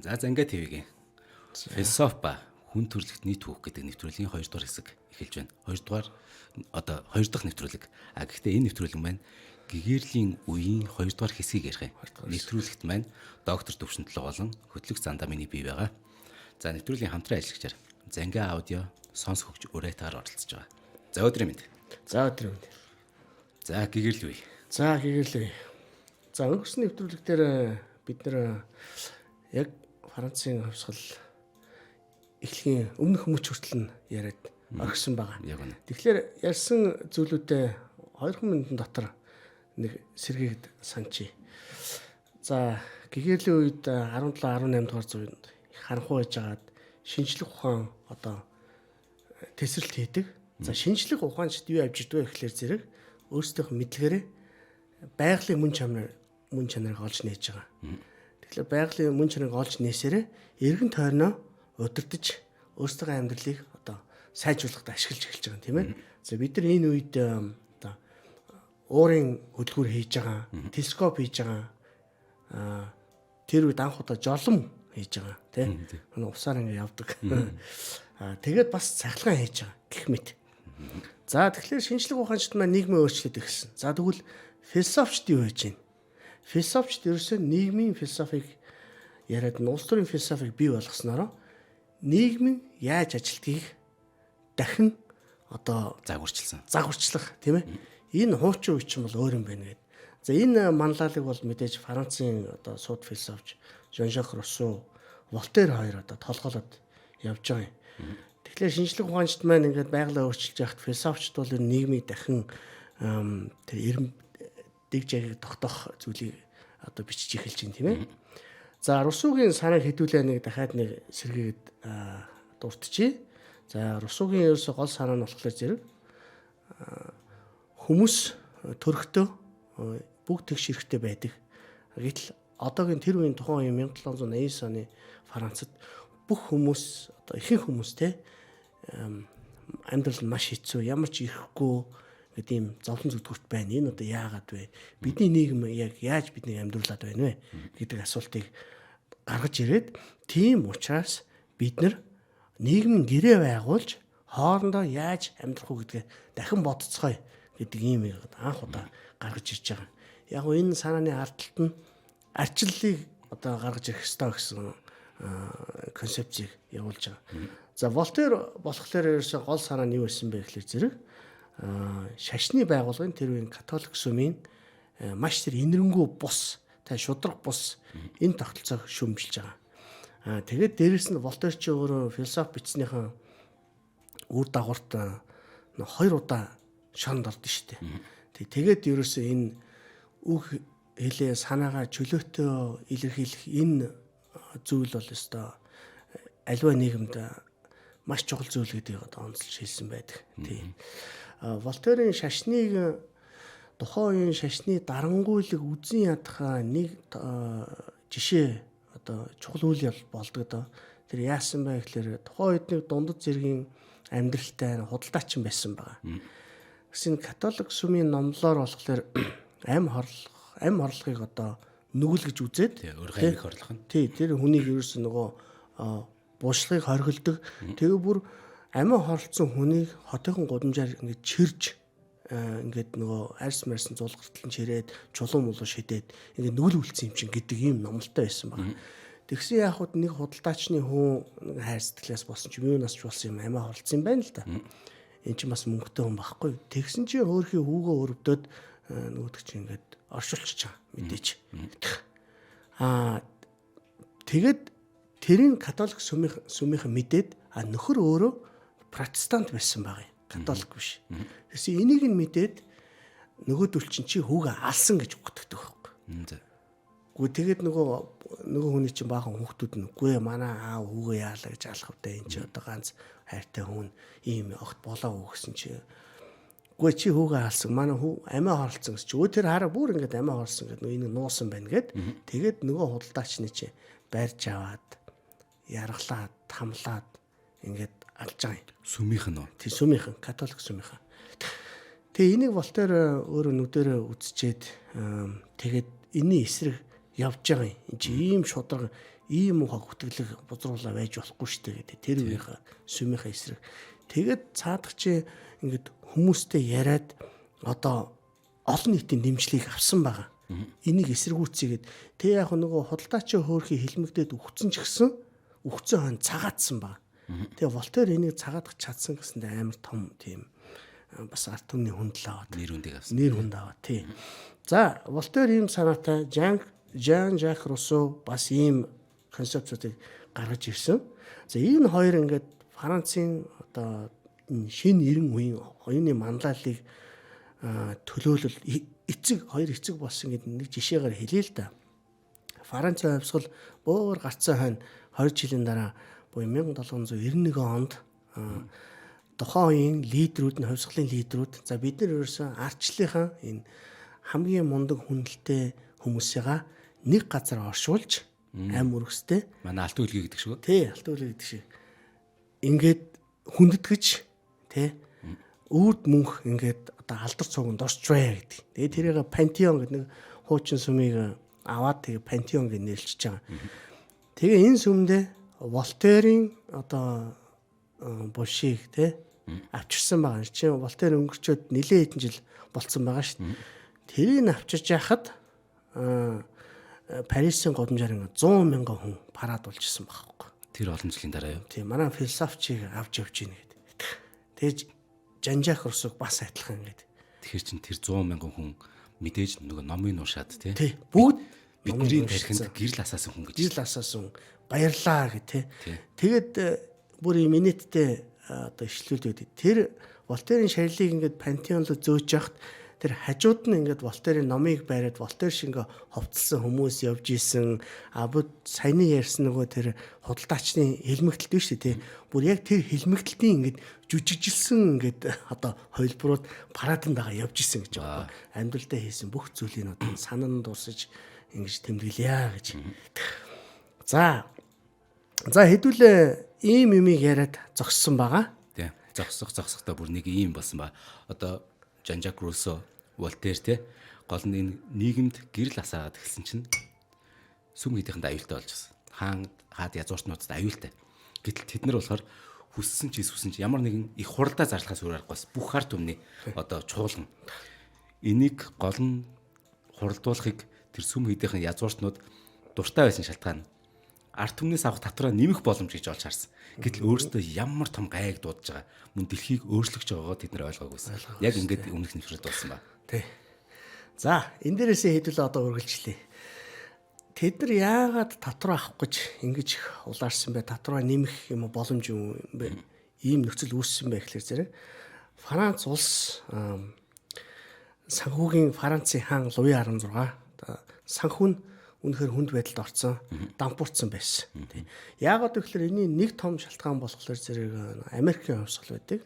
За Зангаа ТV-гийн философи ба хүн төрөлхтний түүх гэдэг нэвтрүүлгийн 2 дугаар хэсэг эхэлж байна. 2 дугаар одоо 2 дахь нэвтрүүлэг. А гэхдээ энэ нэвтрүүлэг маань гэгэрлийн үеийн 2 дугаар хэсгийг ярих юм. Нэвтрүүлэгт маань доктор Төвшинтлэг болон хөтлөх зандаа миний бие байгаа. За нэвтрүүлгийн хамтран ажиллагчаар Зангаа аудио сонс хөгж уриатаар оролцож байгаа. За өдрийн мэнд. За өдрийн мэнд. За гэгэрэл үе. За гэгэрэл үе. За өнгөрсөн нэвтрүүлэг дээр бид нэр яг Францын хувьсгал эхлэхийн өмнөх мөч хүртэл нь яриад орхисон байгаа. Тэгэхээр ярьсан зүйлүүдээ 2 минутын дотор нэг сэргээгээд санчий. За гэгэрлийн үед 17 18 дугаар зуунд харанхуй байж байгаад шинжлэх ухаан одоо тесрэлт хийдэг. За шинжлэх ухаанчид юу авч ирдэг вэ гэхлээр зэрэг өөрсдийнх нь мэдлэгээрээ байгалийн мөн чанарыг олж нээж байгаа. Тэгэхээр байгалийн мөн чанарыг олж нээсээрээ эргэн тойрноо удирдах өөрсдийнхөө амьдралыг одоо сайжруулахад ашиглаж эхэлж байгаа юм, тийм ээ. За бид нар энэ үед одоо уурын хөдөлгүүр хийж байгаа, телескоп хийж байгаа. Тэр үед анх удаа жолом хийж байгаа, тийм. Усаар ингэ явдаг. Тэгээд бас цахилгаан хийж байгаа гэх мэт. За тэгэхээр шинжлэх ухаанчид маань нийгмийн өөрчлөлт эхэлсэн. За тэгвэл философчид юу хийж байна? Философчид ерөөсөө нийгмийн философиг яриад улс төрийн философиг бий болгоснороо нийгэм нь яаж ажилтгийг дахин одоо загварчилсан. Загварчлах, тийм ээ. Энэ хуучин үе чинь бол өөр юм байна гэдэг. За энэ манлайлыг бол мэдээж Францын одоо сууд философч Жан-Жак Руссо, Вольтер хоёр одоо толгоолоод явж байгаа юм. Тэгэхээр шинжлэх ухаанчид маань ингээд байгалаа өөрчилж яхад философчид бол энэ нийгмийг дахин тэр эрэм дэг жагийг тогтоох зүйлийг одоо бичиж эхэлж байна, тийм ээ. За Русугийн санааг хэдүүлээ нэг дахиад нэг сэргээгээд дурдчихъя. За Русугийн ерөөсөө гол санаа нь болохоор зэрэг хүмүүс төрхтөө бүгд тэгш хэрэгтэй байдаг. Гэтэл одоогийн тэр үеийн тухайн үеийн 1789 оны Францад бүх хүмүүс одоо ихэнх хүмүүс те амьдрал нь маш хэцүү, ямар ч ирэхгүй гэдэг ийм зовлон зүтгэвч байна. Энэ одоо яагаад вэ? Бидний нийгэм яг яаж биднийг амьдруулад байна вэ гэдэг асуултыг гаргаж ирээд, тийм учраас бид нар нийгмийн гэрээ байгуулж хоорондоо яаж амьдрах уу гэдгээ дахин бодцгоё гэдэг ийм анх удаа гаргаж ирж байгаа. Яг нь энэ санааны ард талд нь арчлалыг одоо гаргаж ирэх ёстой гэсэн концепцийг явуулж байгаа. За Вольтер болохоор ерөөсөө гол санаа нь юу байсан бэ гэхлээр зэрэг шашны байгууллагын тэр үеийн католик сүмийн маш тэр инэрэнгүй бус, та шудраг бус энэ тогтолцоог шүүмжилж байгаа. Тэгээд дээрэс нь Вольтер чи өөрөө философи бичснийхэн үр дагаварт 2 удаа шонд ордон шүү дээ. Тэгээд ерөөсөө энэ үг хэлээ санаагаа чөлөөтэй илэрхийлэх энэ зүйл бол ёстой аливаа нийгэмд маш чухал зүйл гэдгийг одоо онцолж хэлсэн байдаг. Тийм. Вольтерийн шашныг тухайн үеийн шашны дарангуйлаг үзэн ядах нэг жишээ одоо чухал үйл явдал болдог доо. Тэр яасан бэ гэхээр тухайн үед нэг дундад зэргийн амьдралтай худалдаачин байсан байгаа. Гэсэн католик сүмийн номлоор болохоор ам хорлохыг одоо нүгэл гэж үзээд өөрийнхөө амийг хорлох нь. Тий, тэр хүнийг ерөөсөн нөгөө буушлагыг хоригддаг. Тэгээ бүр амиа хорлцсон хүнийг хотынхон гудамжаар ингээд чирж ингээд нөгөө арьс марсан зулгартал нь чирээд чулуу мулуу шидээд ингээд нүгэл үлдсэн юм чинь гэдэг ийм номлолтой байсан байна. Тэгсэн яах вэ, нэг худалдаачны хүн хайр сэтгэлээс болсон ч юм юунаас ч болсон юм амиа хорлцсон юм байна л да. Энд чинь бас мөнгөтэй хүн байхгүй. Тэгсэн чинь өөрхийн хүүгөө өрөвдөд нөгөөдөг чинь ингээд оршуулчихж байгаа мэдээж. Тэгээд тэрийг католик сүмийнхэн мэдээд нөхөр өөрөө протестант байсан байгаа юм. Католик биш. Тэгсэн энийг нь мэдээд нөгөөдөл чинь чи хүүгээ алсан гэж үгтгэдэг байхгүй. Үгүй тэгээд нөгөө хүний чинь баахан хүүхдүүд нь үгүй манай аав хүүгээ яалаа гэж алах вдэ, энэ чи одоо ганц хайртай хүн ийм огт болоогүй гэсэн чи. Үгүй чи хүүгээ алсан, манай хүү амиа хорлцсон гэсэн чи. Өө тэр хараа бүр ингээд амиа хорлсон гэдэг нөгөө энийг нуусан байна гэд. Тэгээд нөгөө худалдаачны чи барьж аваад яргалаад тамлаад ингээд алж байгаа юм. Сүмийнх нь үү? Тий, сүмийнх нь, католик сүмийнх нь. Тэгээ энийг Вольтер өөрөө нүдэрээ үзчихэд тэгээд энэний эсрэг явж байгаа юм. Энд чи ийм шударга, ийм муухай гүтгэлэг бузруулаа байж болохгүй шүү дээ гэдэг. Тэр үеийнхээ сүмийнхээ эсрэг. Тэгээд цаадах чи ингээд хүмүүстэй яриад одоо олон нийтийн дэмжлэгийг авсан байгаа. Энийг эсэргүүцээгээд тэг яг нөгөө худалдаачийн хөөрхий хилмигдээд үхсэн ч гэсэн үхсэн хойно цагаатсан баг. Тэгээ Волтер энийг цагаатах чадсан гэсэндээ амар том тийм бас ард түмний хүндэл аваад нэр хүндийг авсан. Нэр хүнд аваад тий. За Волтер ийм санаатай, Жан Жак Руссо бас ийм концепцуудыг гаргаж ирсэн. За энэ хоёр ингээд Францын одоо энэ шинэ 90 үеийн оюуны манлайллыг төлөөлөл эцэг хоёр эцэг болсон гэдэг нэг жишээгээр хэлье л да. Францын хувьсгал бөөр гарцсан хойно 20 жилийн дараа буюу 1791 онд тухайн үеийн лидерүүд нь хувьсгалын лидерүүд за бид нар ерөөсөн ардчлалынхаа энэ хамгийн мундаг хүндэлтэй хүмүүсийгаа нэг газар оршуулж ам өргөстэй манай алтан үлгий гэдэг шиг. Тий, алтан үлгий гэдэг шиг. Ингээд хүндэтгэж тий өвд мөнх ингээд одоо алдар цуганд орчвэ гэдэг. Тэгээд тэрийг пантеон гэдэг нэг хуучин сүмийг аваад тэгээ пантеон гэж нэрлэж байгаа. Тэгээ энэ сүмдээ Волтерийн одоо булшийг тий авчирсан байгаа. Чинь Волтер өнгөрчөөд нэлээд хэдэн жил болцсон байгаа шүү дээ. Тэрийг авчирч яхад Парисын гудамжаар ингээд 100 мянган хүн парад болж исэн байхгүй. Тэр олон жилийн дараа юу? Тийм, манай философчийг авч явж гин гэдэг. Тэгэж Жанжак Русуг бас адилхан ингээд. Тэгэхээр чин тэр 100 мянган хүн мэдээж нөгөө номын уншаад тий. Тий, бүгд бидний тархинд гэрэл асаасан хүн гэж. Гэрэл асаасан баярлаа гэх тий. Тэгээд бүр юм инээдтэй одоо ишлүүл байдаг. Тэр Волтерийн шарилыг ингээд пантеон руу зөөж яхад тэр хажууд нь ингээд Волтерийн номыг бариад Волтер шиг ингээ ховцлсон хүмүүс явж исэн. А бүд саяны ярьсан нөгөө тэр худалдаачны хэлмэгдэлт биш үү тий. Бүр яг тэр хэлмэгдэлтийн ингээд жүжигжилсэн ингээд одоо хувилбарууд парадын дагаа явж исэн гэж байгаа. Амьдралдаа хийсэн бүх зүйлийг одоо санан дурсаж ингэж тэмдэглэе гэж. За хэдүүлээ ийм юмыг яриад зогссон байгаа. Тий. Зогсохдоо бүр нэг ийм болсон ба. Одоо Жан-Жак Руссо, Волтер те гол нь энэ нийгэмд гэрэл асаагаад эхэлсэн чинь сүм хийдийнхэнд аюултай болж байсан. Хаан хаад язгууртнуудад аюултай. Гэтэл тэд нар болохоор хүссэн ч эсвэл ч ямар нэгэн их хуралдаа зарлахаас өөр аргагүй бас бүх ард түмний одоо чуулган. Энийг гол нь хуралдуулахыг тэр сүм хийдийнхэн язгууртнууд дуртай байсан шалтгаан ард түмнээс авах татвараа нэмэх боломж гэж олж харсан. Гэтэл өөрөөсөө ямар том гайг дуудаж байгаа мөн дэлхийг өөрчлөж байгаагаа тэд нар ойлгоогүйсэн. Яг ингээд өмнөх нэвтрүүлд болсон ба. Тий. За, энэ дээрээсээ хэдүүлээ одоо үргэлжлэе. Тэд нар яагаад татвар авах гэж ингэж улаарсан бэ? Татвараа нэмэх юм уу боломж юм бэ? Ийм нөхцөл үүссэн бэ гэхлээр зэрэг Франц улс санхүүгийн Францын хаан Луи 16 одоо санхүү нь үнэхээр хүнд байдалд орцсон, дампуурсан байсан. Яагаад гэвэл энэний нэг том шалтгаан болохоор зэрэг Америкийн хувьсгал байдаг.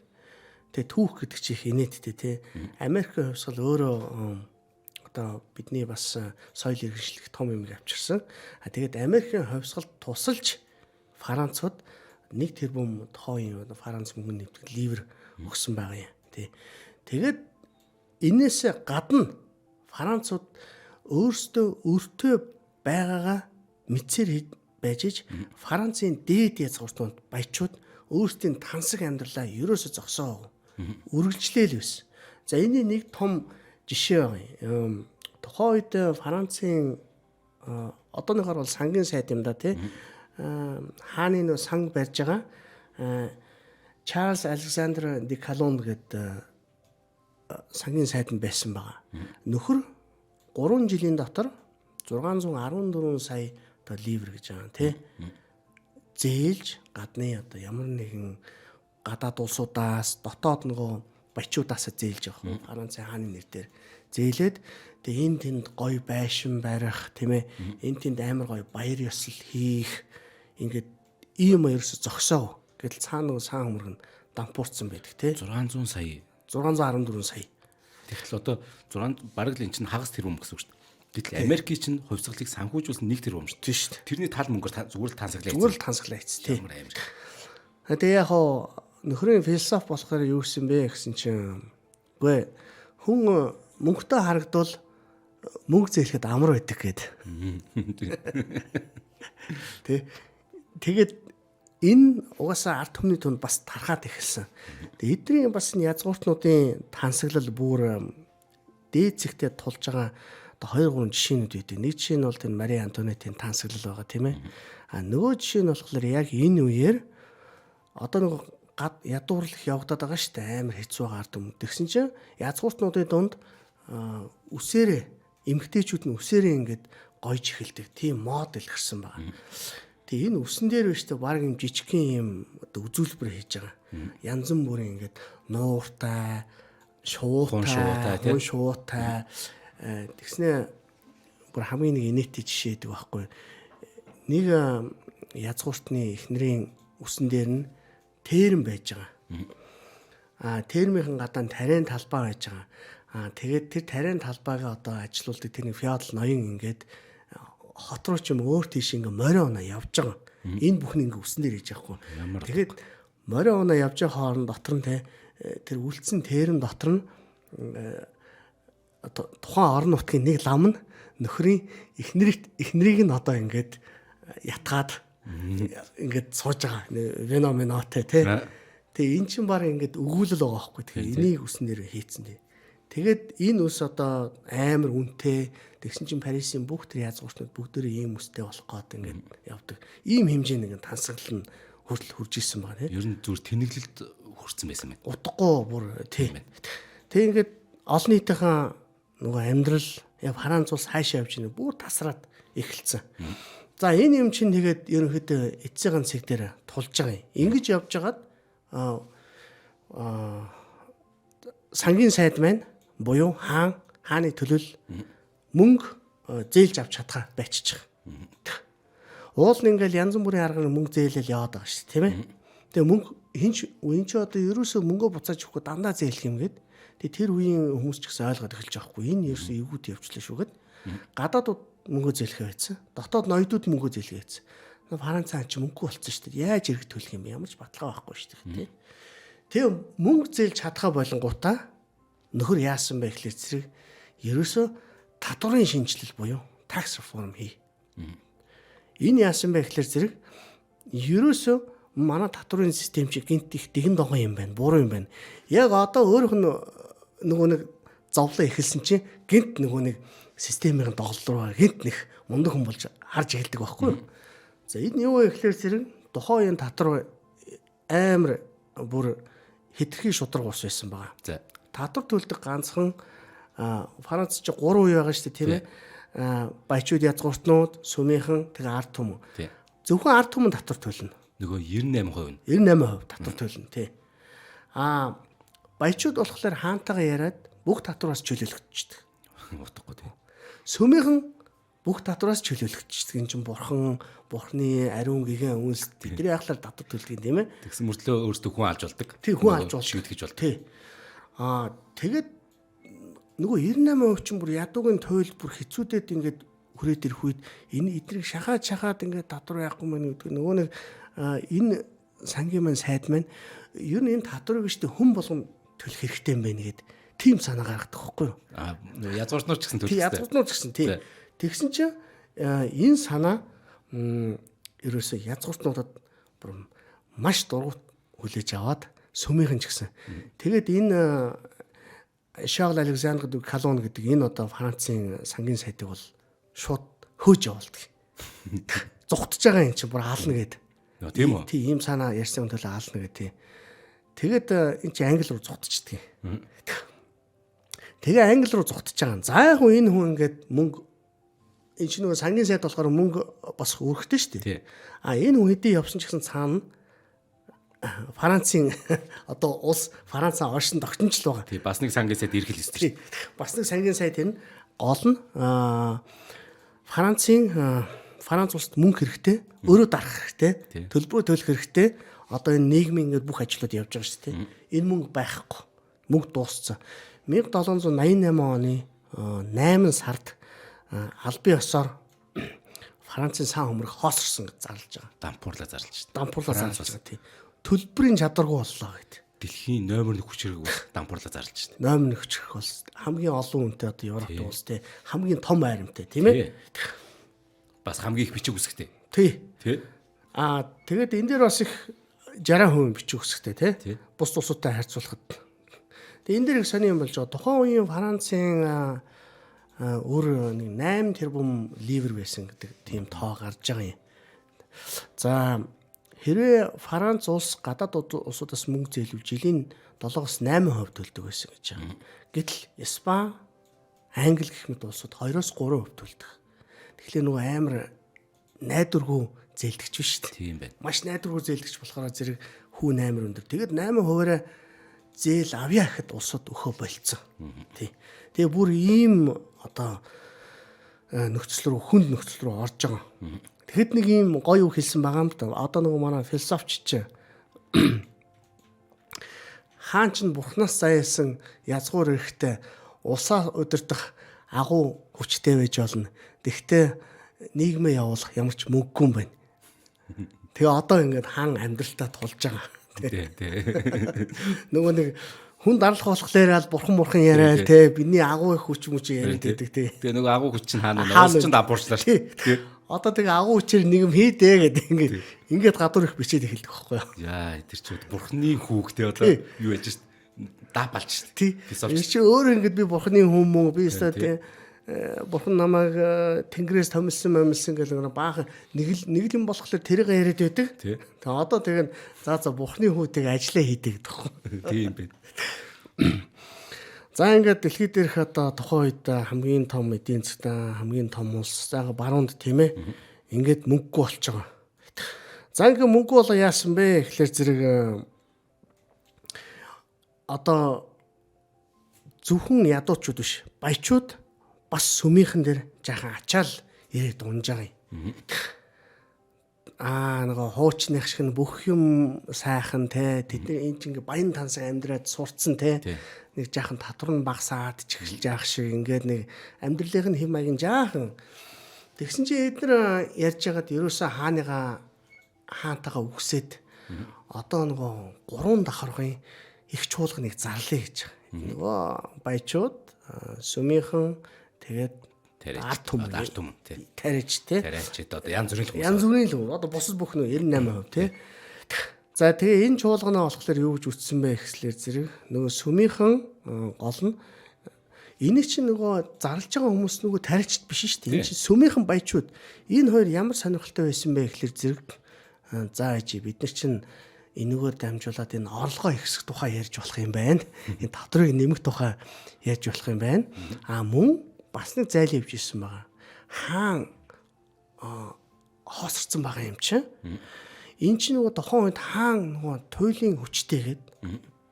Тэгээ түүх гэдэг чи их инээдтэй тий. Америкийн хувьсгал өөрөө одоо бидний бас соёл иргэншлэх том юмыг авчирсан. А тэгээд Америкийн хувьсгалд тусалж Францууд 1 тэрбум тухайн Франц мөнгөнд нэвтгэх ливр өгсөн байгаа юм тий. Тэгээд энээсээ гадна Францууд өөрсдөө өртөө байгаагаа мэдсээр байж ич Францын дээд язгууртууд баячууд өөрсдийн тансаг амьдралаа ерөөсө зогсоог үргэлжлээл байсан. За энэний нэг том жишээ байгаа юм. Тухайн үед Францын одооныхоор бол сангийн сайд юм да тий. Хааны нөө санг барьж байгаа Чарльз Александр де Калон гэдэг сангийн сайд нь байсан байгаа. Нөхөр 3 жилийн дотор 614 сая одоо ливр гэж байгаа тий. Зээлж гадны одоо ямар нэгэн гадаад улсуудаас дотоод нөгөө баячуудаас зээлж явах. Францын хааны нэр дээр зээлээд тэгээ энэ тэнд гоё байшин барих тийм ээ. Энэ тэнд амар гоё баяр ёслол хийх ингээд ийм ерөөсө зогсоов. Гэтэл цаана нөгөө саан хөмрөг нь дампуурсан байдаг тий. 600 сая. 614 сая. Тэгтэл одоо 6 бараг л эн чинь хагас тэрбум гэсэн үг шүү дээ. Гэтэл Америкийн чинь хувьсгалыг санхүүжүүлсэн 1 тэрбум шүү дээ. Тийм шүү дээ. Тэрний тал мөнгөөр зүгээр л тансаглаа. Зүгээр л тансаглаа хийц тий. Ямар амар. Тэгээ яг хоо нөхрийн философи болохоор юу гэсэн бэ гэсэн чинь үгүй хүн мөнгөтэй харагдвал мөнгө зээлэхэд амар байдаг гээд. Тэ. Тэгээд энэ угаасаа ард түмний тунд бас тархаад эхэлсэн. Тэгээд эдний бас энэ язгууртнуудын тансаглал бүр дээд зэгтээ тулж байгаа одоо 2 3 жишээнүүд байдаг. Нэг жишээ нь бол энэ Мари Антуанетийн тансаглал байгаа, тийм ээ. А нөгөө жишээ нь болохоор яг энэ үеэр одоо нөгөө ядуурлах явагдаад байгаа шүү дээ. Амар хэцүү байгаа ард түмэн. Тэгсэн чинь язгууртнуудын дунд үсээрээ эмгтээчүүд нь үсээрээ ингээд гойж эхэлдэг. Тийм мод илэрсэн байгаа. Тэгээ энэ үсэн дээр биш үү, баг юм жижигхэн юм одоо үзүүлбэр хийж байгаа. Янз бүрийн ингээд нууртай, шуутай, хүн шуутай. Тэгснэ бүр хамгийн нэг инээдтэй жишээ гэдэг байхгүй. Нэг язгууртны эхнэрийн үсэн дээр нь терм байж байгаа. Аа, термийнхэн гадаа тариан талбай байж байгаа. Аа, тэгээд тэр тариан талбайгаа одоо ажилуулдаг тэр нэг феодал ноён ингээд хот руу ч юм өөр тийш ингээ морин оноо явж байгаа. Энэ бүхэн ингээ үсэн дээр хийж байгаа хгүй. Тэгээд морин оноо явж байгаа хооронд дотор нь те тэр үлдсэн терм дотор нь одоо тухайн орон нутгийн нэг лам нь нөхрийн эхнэрийг нь одоо ингээд ятгаад ингээд сууж байгаа. Вино минотой те. Тэгээ эн чинь баг ингээд өгүүлэл байгаа байхгүй. Тэгээ энийг үсэн дээр хийцэн тий. Тэгээд энэ үс одоо амар үнэтэй. Тэгсэн чинь Парисын бүх тэр язгууртнууд бүгдээрээ ийм үстэй болох гээд ингээд явдаг. Ийм хэмжээний ингээд тансаглал нь хүртэл хурж исэн байгаа тий. Ер нь зүгээр тэнэглэлд хүрсэн байсан байна. Утгагүй бүр тий. Тэг ингээд олон нийтийнхэн нөгөө амьдрал яг Франц улс хаашаа явж байна бүр тасраад эхэлсэн. За, энэ юм чинь тэгээд ерөнхийдөө эцсийн цэг дээр тулж байгаа юм. Ингэж явж хагаад сангийн сайд маань буюу хааны төлөл мөнгө зээлж авч чадхаа байччих. Уул нь ингээл янз бүрийн аргаар мөнгө зээлэл яваад байгаа шүү дээ, тийм ээ. Тэгээ мөнгө хинч энэ ч одоо ерөөсөө мөнгө буцааж өгөхгүй, дандаа зээлэх юм гээд. Тэгээ тэр үеийн хүмүүс ч гэсэн ойлгоод эхэлж байгаа хгүй. Энэ ерөөсөө эвгүүд явчлаа шүү гэд. Гадаадууд мөнгө зээлэхээ байсан. Дотоод ноёдууд мөнгө зээлэхээ байсан. Франц хаан чи мөнгөгүй болцсон шүү дээ. Яаж ирэх төлөх юм бэ? Ямар ч баталгаа байхгүй шүү дээ, тийм. Тэгээ мөнгө зээлж чадхаа болонгуудаа нөхөр яасан бэ гэхлээр зэрэг ерөөсөө татварын шинэчлэл буюу tax reform хий. Энэ яасан бэ гэхлээр зэрэг ерөөсөө манай татварын систем чи гинт их дэгэн догон юм байна, буруу юм байна. Яг одоо өөрөх нь нөгөө нэг зовлон эхэлсэн чинь гинт нөгөө нэг системийн доголдол руу гинт нэг мундаг хүн болж харж эхэлдэг байхгүй юу? За, энэ юу вэ гэхлээр зэрэг тухайн үеийн татвар амар бүр хэтэрхий шударга ус байсан байгаа. За. Татвар төлдөг ганцхан Франц чи 3 үе байгаа шүү дээ, тийм ээ. Баячууд, язгууртнууд, сүмийнхэн, тэгээ ард түмэн. Зөвхөн ард түмэн татвар төлнө. Нөгөө 98% нь. 98% татвар төлнө, тий. Аа, баячууд болохоор хаантайгаа яриад бүх татвараас чөлөөлөгдчихдөг. Утгагүй тий. Сүмийнхэн бүх татвараас чөлөөлөгдчихдөг. Энэ чинь бурхны ариун гэгэн үнс тэдний яхалаар татвар төлдөг юм, тийм ээ. Тэгсэн мөртлөө өөрсдөө хүн алж болдог. Тий, хүн алж болдог. Шийтгэж болдог. Тий. Аа, тэгээд нөгөө 98% чинь бүр ядуугийн туйл бүр хэцүүдэд ингээд хүрээд ирэх үед энэ эднийг шахаад шахаад ингээд татвар яахгүй мэн гэдэг нөгөө нэг энэ сангийн маань сайд маань ер нь энэ татварыг штэ хүн болгон төлөх хэрэгтэй юм байна гэд тийм санаа гаргадаг байхгүй юу? Аа, язгууртнууд ч гэсэн төлөх хэрэгтэй. хэрэгтэй. Язгууртнууд ч гэсэн тий. Тэгсэн чинь энэ санаа ерөөсөө язгууртнуудад бүр маш дургуут хүлээж аваад сүмийнхэн ч гэсэн. Тэгээд энэ Шарл Александр де Калон гэдэг энэ одоо Францын сангийн сайдыг бол шууд хөөж явуулдаг. Зугтж байгаа юм чинь бүр аална гэд. Тийм үү? Тий, ийм санаа ярьсан төлөө аална гэд, тий. Тэгээд энэ чинь англи руу зугтчихдаг. Тэгээ англи руу зугтж байгаа. За, яг хөө энэ хүн ингээд мөнгө энэ чинь нөгөө сангийн сайд болохоор мөнгө босох үүрэгтэй шүү дээ. А энэ хүн хэдий явсан ч гэсэн цаана Францын одоо улс Францаа оршин тогтнож л байгаа. Тий, бас нэг сангийн сайд ирэх л ёстой. Тий. Бас нэг сангийн сайд энэ гол нь Францын Франц улсад мөнгө хэрэгтэй, өөрөө дарах хэрэгтэй, төлбөрөө төлөх хэрэгтэй. Одоо энэ нийгмийн ингээд бүх ажлууд явж байгаа шүү дээ. Энэ мөнгө байхгүй. Мөнгө дууссан. 1788 оны 8 сард албан ёсоор Францын сан хөмрөг хоосорсон гэж зарлж байгаа. Дампуурлаа зарлж шүү дээ. Дампуурлаа зарлж байгаа, тий. Төлбөрийн чадваргүй боллоо гэд. Дэлхийн номер 1 хүчирхэг улс дампуурлаа зарлж шээ. Номер 1 хүчирхэг улс, хамгийн олон хүнтэй одоо Европт улс те, хамгийн том айрамтай тийм ээ. Бас хамгийн их бичиг үсгтэй. Тий. Тий. Аа тэгээд энэ дээр бас их 60% бичиг үсгтэй тий. Бус улсуудтай харьцуулахад. Тэгээд энэ дээр их сони юм болж байгаа. Тухайн үеийн Францын өөр нэг 8 тэрбум ливр байсан гэдэг тийм тоо гарч байгаа юм. За хэрвээ Франц улс гадаад улсуудаас мөнгө зээлвэл жилийн 7-оос 8% төлдөг байсан гэж байгаа. Гэтэл Испани, Англи гэх мэт улсууд 2-оос 3% төлдөг. Тэгэхээр нөгөө амар найдваргүй зээлдэгч биш шүү дээ. Тийм байна. Маш найдваргүй зээлдэгч болохоор зэрэг хүүн амар өндөр. Тэгээд 8%-аараа зээл авъя гэхэд улсууд өхөө болцсон. Тий. Тэгээ бүр ийм одоо нөхцөл рүү, хүнд нөхцөл рүү орж байгаа. Тэгэхэд нэг ийм гоё үг хэлсэн байгаа юм л да. Одоо нөгөө манай философч чинь хаан чинь бурхнаас заяасан язгуур эрэхтэй улсаа удирдах агуу хүчтэй байж болно. Тэгвэл нийгмээ явуулах ямар ч мөнгөгүй юм байна. Тэгээ одоо ингээд хаан амьдралтаа тулж байгаа. Тий, тий. Нөгөө нэг хүн дарлах болохоор л бурхан яриад те бидний агуу их хүч мүч яриад байдаг те. Тэгээ нөгөө агуу хүч чинь хаана вэ? Улс чинь дампуурчлаа шүү. Тий. Одоо тэгээ агуу хүчээр нэг юм хийдэ гэдэг ингээд гадуур их бичээд эхэлдэг байхгүй юу? Яа, тэр чинь бурхны хүүг те одоо юу яаж шүү. Даапалж шүү. Тий. Энэ чи өөрөө ингээд би бурхны хүн мөн би өстой те бурхан намайг тэнгэрээс томилсон момилсон гэх нэг баахан нэг л юм болохоор тэрийг яриад байдаг. Тэгээ одоо тэгээ за бурхны хүүтэйг ажиллаа хийдэг гэдэг байхгүй. Тийм байна. За ингээд дэлхий дээрх одоо тухайн үед хамгийн том эдийн засгт, хамгийн том улс, за баруунд тийм ээ. Ингээд мөнгөгүй болж байгаа. За ингээд мөнгөгүй болоо яасан бэ гэхлээр зэрэг одоо зөвхөн ядуучууд биш, баячууд бас сүмийнхэн дээр жаахан ачаал ирээд унж байгаа юм. Аа нөгөө хуучных шиг нь бүх юм сайхан те, тэд нар энэ чинь ингээ баян тансаг амьдраад сурцсан те, нэг жаахан татвар нь багасаад ч эхэлж яах шиг ингээд нэг амьдралынх нь хэм маяг нь жаахан. Тэгсэн чинь эднэр ярьж байгаад ерөөсөө хааныгаа хаантайгаа үгсээд одоо нөгөө 3 давхаргын их чуулганыг зарлая гэж. Нөгөө баячууд, сүмийнхэн тэгээд ард түмэн тий. Тариач тий. Тариач одоо янз бүрийн л хүмүүс. Янз бүрийн л хүмүүс. Одоо бусад бүх нөө 98% тий. За тэгээ энэ чуулганаа болохоор юу гэж үтсэн бэ гэхлээр зэрэг нөгөө сүмийнхэн гол нь энийг чинь нөгөө зарлж байгаа хүмүүс нөгөө тариачд биш шүү дээ. Энэ чинь сүмийнхэн баячууд. Энэ хоёр ямар сонирхолтой байсан бэ гэхлээр зэрэг за ээжи бид нар чинь энэгээр дамжуулаад энэ орлогоо ихсэх тухай ярьж болох юм байна. Энэ татврыг нэмэх тухай ярьж болох юм байна. А мөн бас нэг зайлын явж ирсэн байгаа. Хаан хоосорсон байгаа юм чинь. Энэ чинь нөгөө тухайн үед хаан нөгөө туйлын хүчтэйгээд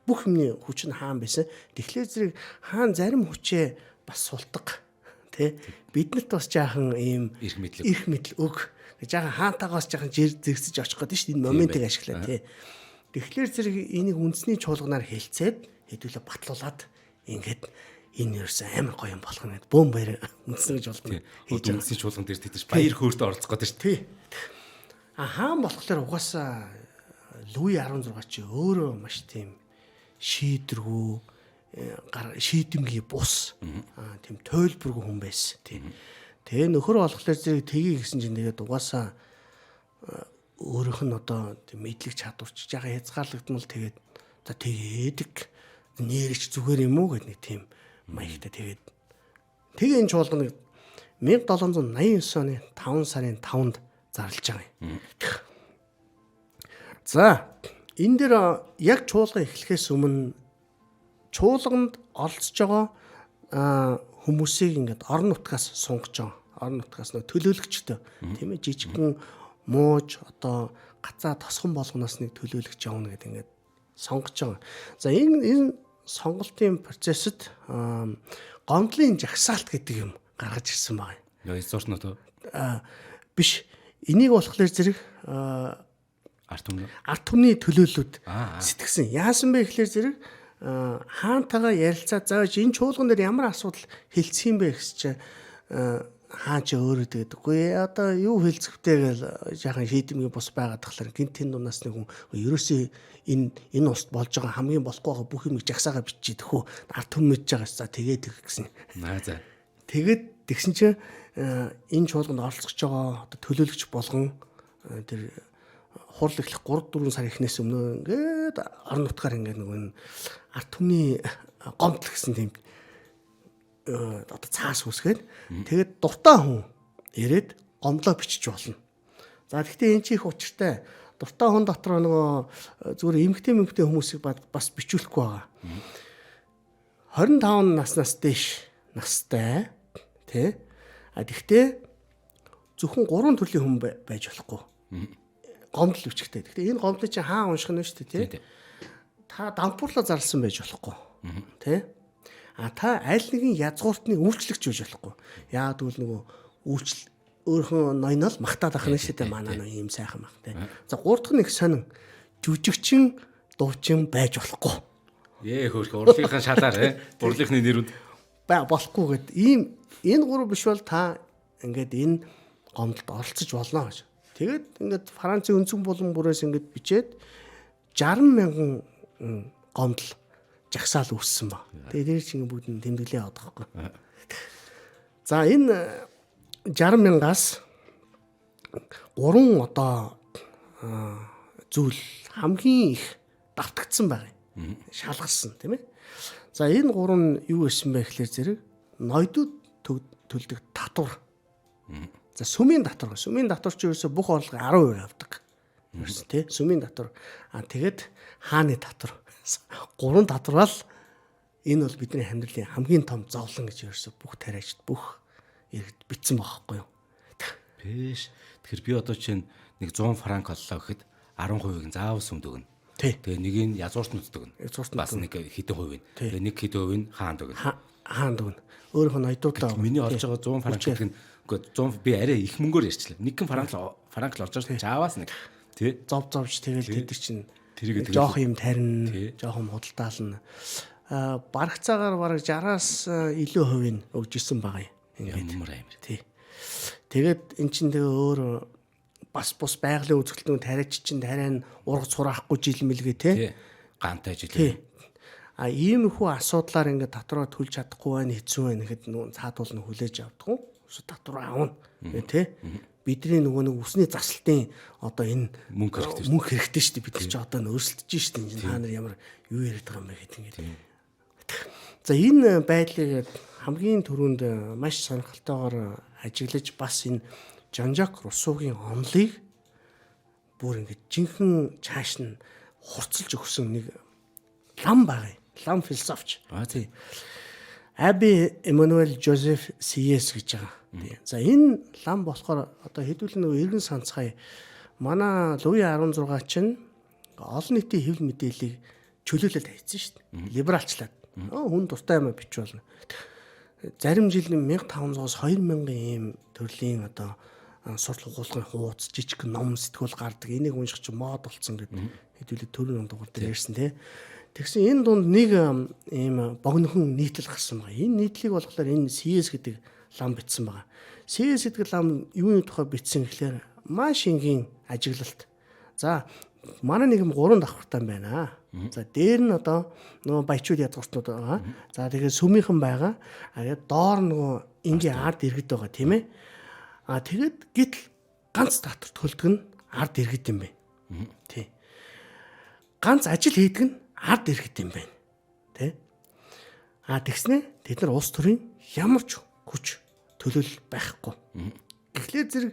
бүх юмны хүч нь хаан байсан. Тэгэхээр зэрэг хаан зарим хүчээ бас султаг тий. Биднэрт бас жаахан ийм эрх мэдэл өг. Жаахан хаантайгаас жаахан зэрэгсэж очих гэдэг шүү дээ. Энэ моментыг ашиглаа тий. Тэгэхээр зэрэг энийг үндэсний чуулганаар хэлцээд хэдүүлээ батлуулаад ингээд энэ ерөөсөн амар гоё юм болох юм гээд бөөн баяр үндсэн гэж болно. Хийж үндэсний чуулган дээр тэдэж баяр хөөртө оролцох гэдэг шүү дээ. Тий. А хаан болохоор угаасаа Луи 16 чи өөрөө маш тийм шийдвэргүй шийдэмгий бус тийм тойлборгүй хүн байсан. Тий. Тэгээ нөхөр болохоор зэрэг тгий гэсэн чинь тэгээд угаасаа өөрийнх нь одоо тийм мэдлэг чадварч жаахан хязгаарлагдмал тэгээд за тэгээд нэрч зүгээр юм уу гэд нэг тийм маягтай тэгээд тэгээ энэ чуулганыг 1789 оны 5 сарын 5-нд зарлж байгаа юм. За энэ дээр яг чуулган эхлэхээс өмнө чуулганд оролцож байгаа хүмүүсийг ингээд орон нутгаас сунгаж байгаа. Орон нутгаас нөө төлөөлөгчтэй тийм ээ жижигхэн мууж одоо гацаа тосгон болгоноос нэг төлөөлөгч явна гэдэг ингээд сонгож байгаа. За энэ сонголтын процессд гомдлын жагсаалт гэдэг юм гаргаж ирсэн байгаа юм. Яа, зурнаа тоо? Биш. Энийг болохоор зэрэг ард түмний төлөөллүүд сэтгсэн. Яасан бэ гэхлээр зэрэг хаантайгаа ярилцаад заавч энэ чуулган дээр ямар асуудал хэлцэх юм бэ гэсэн чинь Хаа чи өөрөө тэгээд үгүй одоо юу хэлцэхтэй гээл жаахан шийдэмгийн бус байгаад тахлаар гинт тэн дунаас нэг хүн ерөөсөө энэ улсд болж байгаа хамгийн болохгүй байгаа бүх юмыг жагсаагаа бичиж идэх үү ард түмэн мэдж байгаа ш. За тэгээд тэг гэсэн. Аа за. Тэгээд тэгсэн чинь энэ чуулганд оролцож байгаа одоо төлөөлөгч болгон тэр хурал эхлэх 3 4 сар эхнээс өмнө ингээд орон нутгаар ингээд нөгөө ард түмний гомдол гэсэн тийм одоо цаас үсгээд тэгээд дуртай хүн ирээд гомдлоо бичиж болно. За гэхдээ энэ чи их учиртай. Дуртай хүн дотор нөгөө зүгээр эмгтэй хүмүүсийг бас бичүүлэхгүй байгаа. 25 наснаас дээш настай тий. А тэгтээ зөвхөн 3 төрлийн хүн байж болохгүй. Гомдол бичгтэй. Тэгтээ энэ гомдлыг чи хаан унших нь шүү дээ тий. Та дампуурлаа зарласан байж болохгүй. Тий. А та аль нэгэн язгууртны үйлчлэгч байж болохгүй. Яагаад гэвэл нөгөө үйлчил өөрхөн ноёнол махтаад ах нь шүү дээ. Манай ноён ийм сайхан мах тий. За гурав дахь нь их сонин жүжигчин дуучин байж болохгүй. Хөөх урлынхаа шалаар урлынхны нэрүүд болохгүй гэд ийм энэ гурав биш бол та ингээд энэ гомдолд оролцож болно гэж. Тэгээд ингээд Францын өнцгөн булан бүрээс ингээд бичээд 60 мянган гомдол жагсаал үүссэн ба. Тэгээд тэр чинь бүгд нь тэмдэглээ яваад байгаа байхгүй. За энэ 60 мянгаас 3 одоо зүйл хамгийн их давтагдсан байгаа юм. Шалгарсан тийм ээ. За энэ гурав нь юу байсан бэ гэхлээр зэрэг ноёдууд төлдөг татвар. За сүмийн татвар. Сүмийн татвар чи ерөөсө бүх орлогын 10% авдаг. Ерөөсө тий. Сүмийн татвар. А тэгээд хааны татвар. Гурван татвар л энэ бол бидний амьдралын хамгийн том зовлон гэж ерөөсө бүх тариачд бүх иргэд битсэн байгаа байхгүй юу? Пэш. Тэгэхээр би одоо чинь нэг 100 франк оллоо гэхэд 10%-ийг нь заавал сүмд өгнө. Тэгээ нэг нь язгууртнууд өгнө. Бас нэг хэдэн хувийг. Тэгээ нэг хэдэн хувийг нь хаанд өгнө. Хаанд өгнө. Өөрийнх нь ноёдуудаа өгнө. Миний олж байгаа 100 франк гэдэг нь үгүй 100 би арай их мөнгөөр ярьчлаа. Нэгэн франк л олж байгаа шүү. Чааваас нэг. Тэ. Зов зовж тэгэл тэд нар чинь тэрийг жоох юм тарина, жоох юм худалдаална. Барагцаагаар бараг 60-аас илүү хувийг өгж исэн байгаа юм. Ингээд ямар амир. Тий. Тэгээд эн чинь тэгээ өөр бас бус байгалийн үзэсгэлтнүүд тариач чинь тариа нь ургац хураахгүй жил мэлгээ те. Гантай жил. Тий. А иймэрхүү асуудлаар ингээд татвараа төлж чадахгүй байна, хэцүү байна гэхэд нүүн цаадуул нь хүлээж авдаггүй. Өсө татвараа авна те. Бидний нөгөө нэг үсний заслтын одоо энэ мөнгө хэрэгтэй. Мөнгө хэрэгтэй шүү дээ. Бид нар чи одоо нөөсөлдөж шүү дээ. Энэ та нар ямар юу яриад байгаа юм бэ гэдэг ингээд. За энэ байдлыг хамгийн түрүүнд маш сонирхолтойгоор ажиглаж бас энэ Жан-Жак Руссогийн онолыг бүр ингээд жинхэнэ чааш нь хурцлж өгсөн нэг лам байгаа юм. Лам философч. Аа тий. Аби Эммануэль Жозеф Сиес гэж байгаа. За энэ лам болохоор одоо хэдүүлэн нөгөө эргэн санацгаая. Манай Луи 16 чинь олон нийтийн хэвлэл мэдээллийг чөлөөлөл тавьчихсан шүү дээ. Либералчлаад. Хүн дуртай юм бичиж болно. Зарим жил 1500-аас 2000 ийм төрлийн одоо суртал угуулгын хууц, жижиг ном сэтгүүл гардаг. Энийг унших чинь мод болцсон гэдэг хэдүүлээ төрийн дугаар дээр ярьсан тий. Тэгсэн энэ дунд нэг ийм богинохон нийтлэл гарсан байгаа. Энэ нийтлэлийг болохоор энэ CS гэдэг лам бичсэн байгаа. CS гэдэг лам юуны тухай бичсэн гэхлээр маш энгийн ажиглалт. За манай нийгэм 3 давхартай байна. За дээр нь одоо нөгөө баячууд язгууртнууд байгаа. За тэгээд сүмийнхэн байгаа. А тэгээд доор нөгөө энгийн ард иргэд байгаа тийм ээ. А тэгээд гítэл ганц татвар төлдөг нь ард иргэд юм байна. Тий. Ганц ажил хийдэг нь ард иргэд юм байна. Тэ? А тэгснэ тэд нар улс төрийн ямар ч хүч төлөөлөл байхгүй. Тэгэхээр зэрэг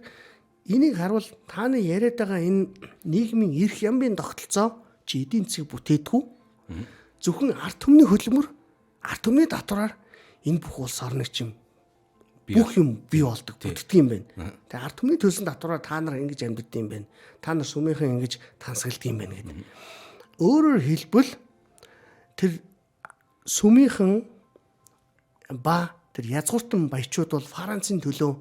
энийг харуул тааны яриад байгаа энэ нийгмийн эрх ямбын тогтолцоо чи эдийн засгийг бүтээдэггүй. Зөвхөн ард түмний хөдөлмөр, ард түмний татвараар энэ бүх улс орныг чим бүх юм бий болдог, бүтдэг юм байна. Тэгээ ард түмний төлсөн татвараар та нар ингэж амьддаг юм байна. Та нар сүмийнхэн ингэж тансагладаг юм байна гэдэг. Өөрөөр хэлбэл тэр сүмийнхэн ба тэр язгууртан баячууд бол Францын төлөө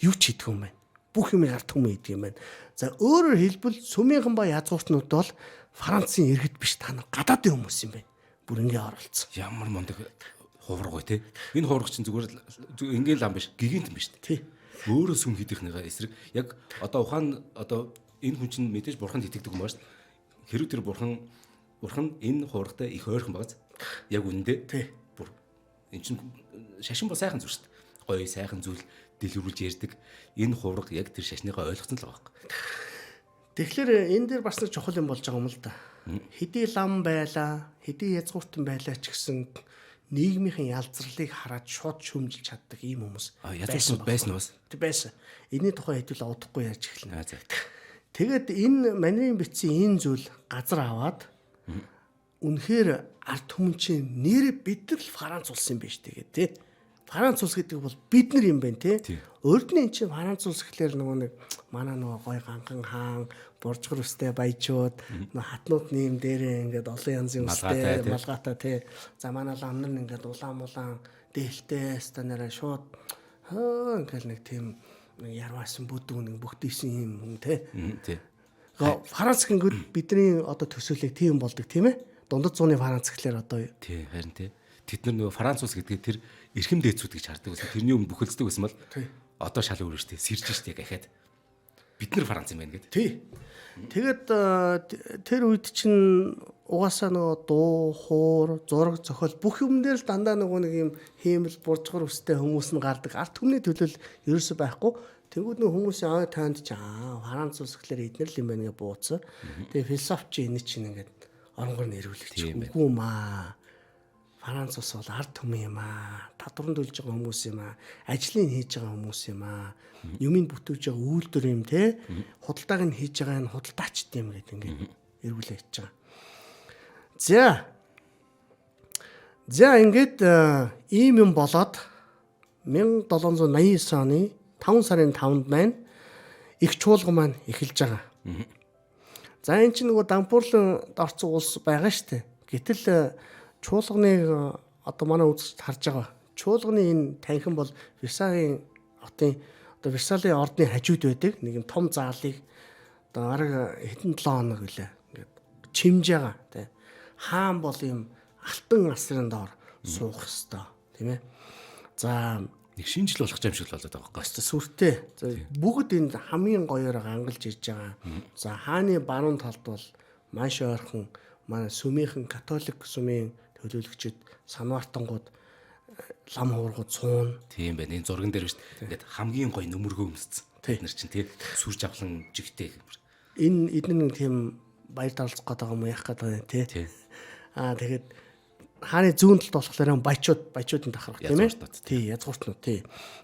юу ч хийдэг юм байна. Бүх юмыг ард түмэн хийдэг юм байна. За өөрөөр хэлбэл сүмийнхэн ба язгууртнууд бол Францын иргэд биш, та нар гадаадын хүмүүс юм байна. Бүр ингэ оролцсон. Ямар мундаг хувраг вэ те? Энэ хувраг чинь зүгээр ингээл лам биш, гигантэн биш те. Өөрөө сүм хийдийнхнийгаа эсрэг яг одоо ухаан одоо энэ хүн чинь мэдээж бурханд итгэдэг юм байна шүү дээ. Хэрвээ тэр бурхан энэ хуургатай их ойрхон багаз. Яг үнэндээ. Тий. Энэ чинь шашин бол сайхан зүйл шүү дээ. Гоё сайхан зүйл дэлгэрүүлж ярьдаг. Энэ хувраг яг тэр шашныгаа ойлгоцсон л байгаа байхгүй. Тэгэхээр энэ дээр бас нэг чухал юм болж байгаа юм л да. Хэдий лам байлаа, хэдий язгууртан байлаа ч гэсэн нийгмийн ялзралыг хараад шууд шүмжилж чаддаг ийм хүмүүс язгууртнууд байсан уу бас? Тэг байсан. Энэний тухай хэдүүл удахгүй яаж эхэлнэ. За. Тэгээд энэ манерын бичсэн энэ зүйл газар аваад үнэхээр ард түмэн чинь нэр бид нар л Франц улс юм байна шүү дээ тий. Франц улс гэдэг бол бид нар юм байна тий. Урд нь эн чинь Франц улс гэхлээр нөгөө нэг манай нөгөө гой ганхан хаан буржгар өстэй баяжууд нөгөө хатнууд нэм дээрээ ингээд олон янзын өстэй малгайтай тий. За манай лам нар ингээд улаан мулаан дээлтэй станараа шууд хөө ингээл нэг тийм ярваасан бүдүүн нэг бүгдийсэн юм хүн тий. Тий. Франц гингүүд бидний одоо төсөөлөг тийм болдог тийм ээ. Дундад зууны Франц гэхлээр одоо тий харин тий. Тэд нар нөгөө Франц улс гэдгээ тэр эрхэм дээдсүүд гэж хардаг байсан. Тэрний өмнө бүхэлддэг байсан бол одоо шал өөр шүү дээ. Сэрж шүү дээ гэхэд бид нар Франц юм байна гэдэг. Тий. Тэгээд тэр үед чинь угаасаа нөгөө дуу, хуур, зураг, зохиол бүх юм дээр л дандаа нөгөө нэг юм хиймэл буржгар өстэй хүмүүс нь гардаг. Ард түмний төлөөл ерөөсөө байхгүй. Тэнгүүд нөгөө хүмүүсийн ой тоонд чи Франц улс гэхлээр эднэр л юм байна гэж бууцсан. Тэгээ философи чи энэ чинь ингээд оронгор нэрвүүлэгч үгүй маа. Франц улс бол ард түмэн юм аа. Татварнд төлж байгаа хүмүүс юм аа. Ажлыг хийж байгаа хүмүүс юм аа. Юмыг бүтээж байгаа үйлдвэр юм те. Худалдааг нь хийж байгаа нь худалдаачд юм гэдэг ингээд эргүүлээ хийж байгаа. За. За ингээд ийм юм болоод 1789 оны 5 сарын 5-нд маань их чуулган маань эхэлж байгаа. За энэ чинь нөгөө дампуурлан орцсон улс байгаа штэ. Гэтэл чуулганыг одоо манай үзэгчд харж байгаа. Чуулганы энэ танхим бол Версалийн хотын одоо Версалийн ордны хажууд байдаг нэг юм том заалыг одоо бараг хэдэн 7 хоног үлээ ингээд чимж байгаа тий. Хаан бол юм алтан асрын доор суух ёстой тийм ээ. За нэг шинжил болох юм шиг л болоод байгаа байхгүй. Сүртэй. За бүгд энд хамгийн гоёор гангалж ирж байгаа. За хааны баруун талд бол маш ойрхон манай сүмийнхэн католик сүмийн төлөөлөгчд санваартангууд лам хуургууд суун. Тийм байна. Энэ зурган дээр биш ингээд хамгийн гоё нөмөргөө өмссөн. Тэд нар чинь тий сүр жавхлан жигтэй. Энэ эдгээр нэг тийм баяр даралцах гээд байгаа юм яах гээд байгаа юм тий. Аа тэгээд хааны зүүн талд болохоор баячуудын давхарга тийм ээ. Тий, язгууртнууд тий.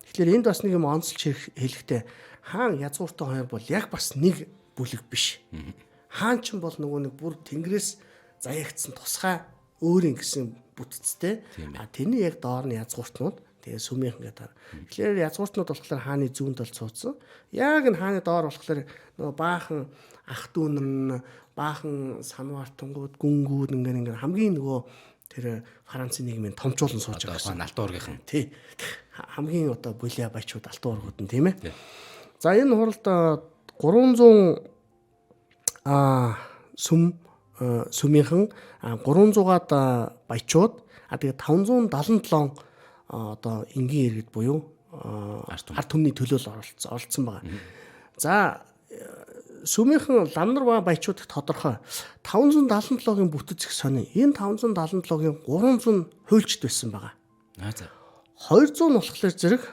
Тэгэхээр энд бас нэг юм онцолж хэлэхдээ хаан язгууртан хоёр бол яг бас нэг бүлэг биш. Хаан ч бол нөгөө нэг бүр тэнгэрээс заяагдсан тусгай өөрийн гэсэн бүтцтэй. А тэрний яг доор нь язгууртнууд тэгээ сүмийнхэн гэдэг. Тэгэхээр язгууртнууд болохоор хааны зүүн талд суудсан. Яг энэ хааны доор болохоор нөгөө баахан ах дүү нар нь баахан санваартангууд, гүнгүүд ингээд хамгийн нөгөө тэр Францын нийгмийн томчуулан сууж байгаа гэсэн. Алтан уургийнхан. Тий. Хамгийн одоо булиа баячууд алтан уургууд нь тийм ээ. За энэ хуралд 300 сүмийнхэн 300-аад баячууд тэгээ 577 одоо энгийн иргэд буюу ард түмний төлөөл оролцсон байгаа. За сүмийнхэн ламнар ба баячуудад тодорхой 577-гийн бүтэц их сони. Энэ 577-гийн 300 хуульчд байсан байгаа. За. 200 нь болохоор зэрэг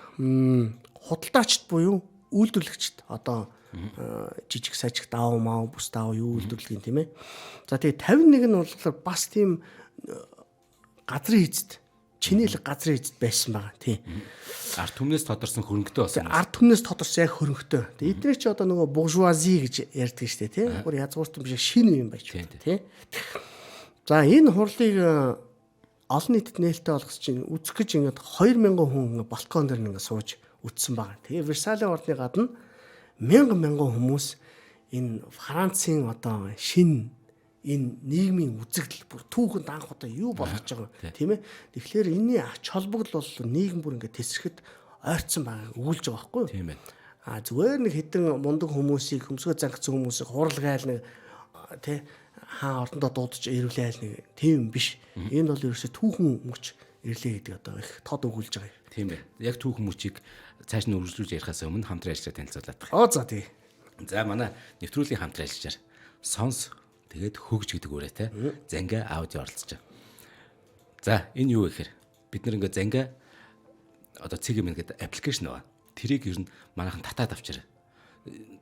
худалдаачд буюу үйлдвэрлэгчд одоо жижиг сажиг даав мав бүс даав юу үйлдвэрлэх юм тийм ээ. За тэгээ 51 нь болохоор бас тийм газрын эзэд чинэлэг газрын эзэд байсан байгаа тий. Ард түмнээс тодорсон хөрөнгөтэй болсон. Ард түмнээс тодорсон яг хөрөнгөтэй. Тэгээ эдгээр чи одоо нөгөө буржуази гэж ярьдаг шүү дээ тий. Бүр язгууртан биш шинэ юм байж байна тий. За энэ хурлыг олон нийтэд нээлттэй болгосон чинь үзэх гэж ингээд 2000 хүн балкон дээр ингээд сууж үтсэн байгаа. Тэгээ Версалийн ордны гадна мянган хүмүүс энэ Францын одоо шинэ энэ нийгмийн үзэгдэл бүр түүхэнд анх удаа юу болгож байгаа тийм ээ. Тэгэхээр энэний ач холбогдол бол нийгэм бүр ингээд тесрэхэд ойрцсон байгааг өгүүлж байгаа байхгүй юу? Тийм ээ. А зүгээр нэг хитэн мундаг хүмүүсийг хөмсгөө зангацсан хүмүүсийг хуралгайл нэг тий хаан ордондоо дуудаж ирүүлээл нэг тийм биш. Энэ бол ерөөсөө түүхэн мөч ирлээ гэдэг одоо их тод өгүүлж байгаа юм. Тийм ээ. Яг түүхэн мөчийг Цааш нь үргэлжлүүлж ярихаас өмнө хамтран ажиллаа танилцуулаад. Оо за тий. За манай нэвтрүүлгийн хамтран ажиллагчаар сонс тэгээд хөгж гэдэг үрээтэй Зангаа аудио оролцож байгаа. За энэ юу гэхээр бид нар ингээ Зангаа одоо цэг юм гэдэг аппликейшн байгаа. Тэрийг ер нь манайхан татаад авчираа.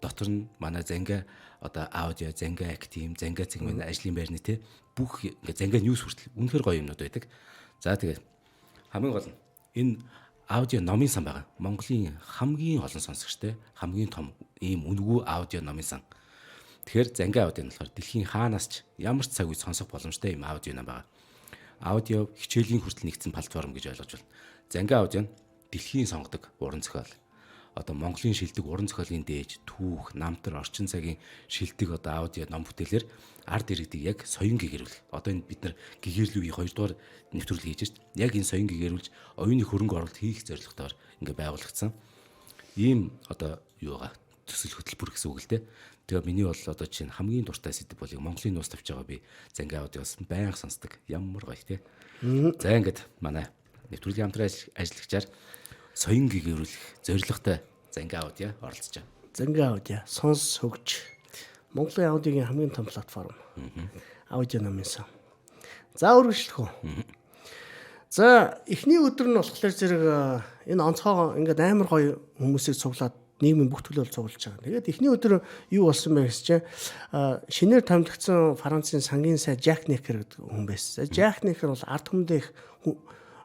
Дотор нь манай Зангаа одоо аудио, Зангаа актив, Зангаа цэг мэн ажлын байрны те бүх ингээ Зангаа ньюс хүртэл үнэхээр гоё юмнууд байдаг. За тэгээд хамгийн гол нь энэ аудио номын сан байгаа. Монголын хамгийн олон сонсогчтой, хамгийн том ийм үнэгүй аудио номын сан. Тэгэхээр Зангаа аудио нь болохоор дэлхийн хаанаас ч ямар ч цаг үе сонсох боломжтой ийм аудио ном байгаа. Аудио хичээлийн хүртэл нэгдсэн платформ гэж ойлгож байна. Зангаа аудио нь дэлхийн сонгодог уран зохиол. Одоо Монголын шилдэг уран зохиолын дээж, түүх, намтар, орчин цагийн шилдэг одоо аудио ном бүтээлээр ард иргэдийг яг соён гэгэрүүлэх. Одоо энэ бид нар гэгэрлийн үеийн 2 дугаар нэвтрүүлэг хийж шít. Яг энэ соён гэгэрүүлж оюуны хөрөнгө оруулалт хийх зорилготойгоор ингээ байгуулагдсан. Ийм одоо юу байгаа төсөл хөтөлбөр гэсэн үг л дээ. Тэгээ миний бол одоо чинь хамгийн дуртай сэдэв бол Монголын нуус тавьж байгаа би Зангаа аудиос байнга сонсдог. Ямар гоё те. За ингээд манай нэвтрүүлгийн хамтран ажиллагчаар соён гэгэрүүлэх зорилготой Зангаа аудио оролцож байгаа. Зангаа аудио сонс хөгж. Монголын аудиогийн хамгийн том платформ. Аудио номын сан. За үргэлжлэх үү. За эхний өдөр нь болохоор зэрэг энэ онцгой ингээд амар гоё хүмүүсийг цуглаад нийгмийн бүх төлөөлөл цуглаж байгаа. Тэгээд эхний өдөр юу болсон бэ гэж чинь шинээр томилогдсон Францын сангийн сайд Жак Некер гэдэг хүн байсан. Жак Некер бол ард түмэндээ их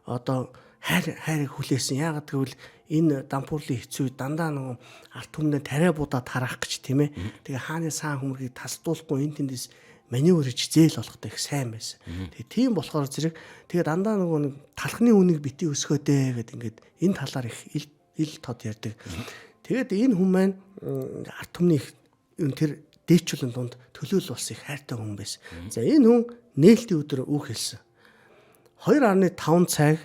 одоо хайрыг хүлээсэн. Яагаад гэвэл энэ дампуурлын хэцүү дандаа нөгөө ард түмэндээ тариа будаа тараах гэж тийм ээ. Тэгээ хааны саан хөмргийг тасдуулахгүй энэ тэндээс маневрж зээл болохтой их сайн байсан. Тэгээ тийм болохоор зэрэг тэгээ дандаа нөгөө нэг талхны үнийг бити өсгөөдэй гэд ингээд энэ талаар их ил тод ярьдаг. Тэгээд энэ хүн маань ард түмний их тэр дээчүүлэн дунд төлөөлөл болсон их хайртай хүн байсан. За энэ хүн нээлтийн өдөр үг хэлсэн. 2.5 цаг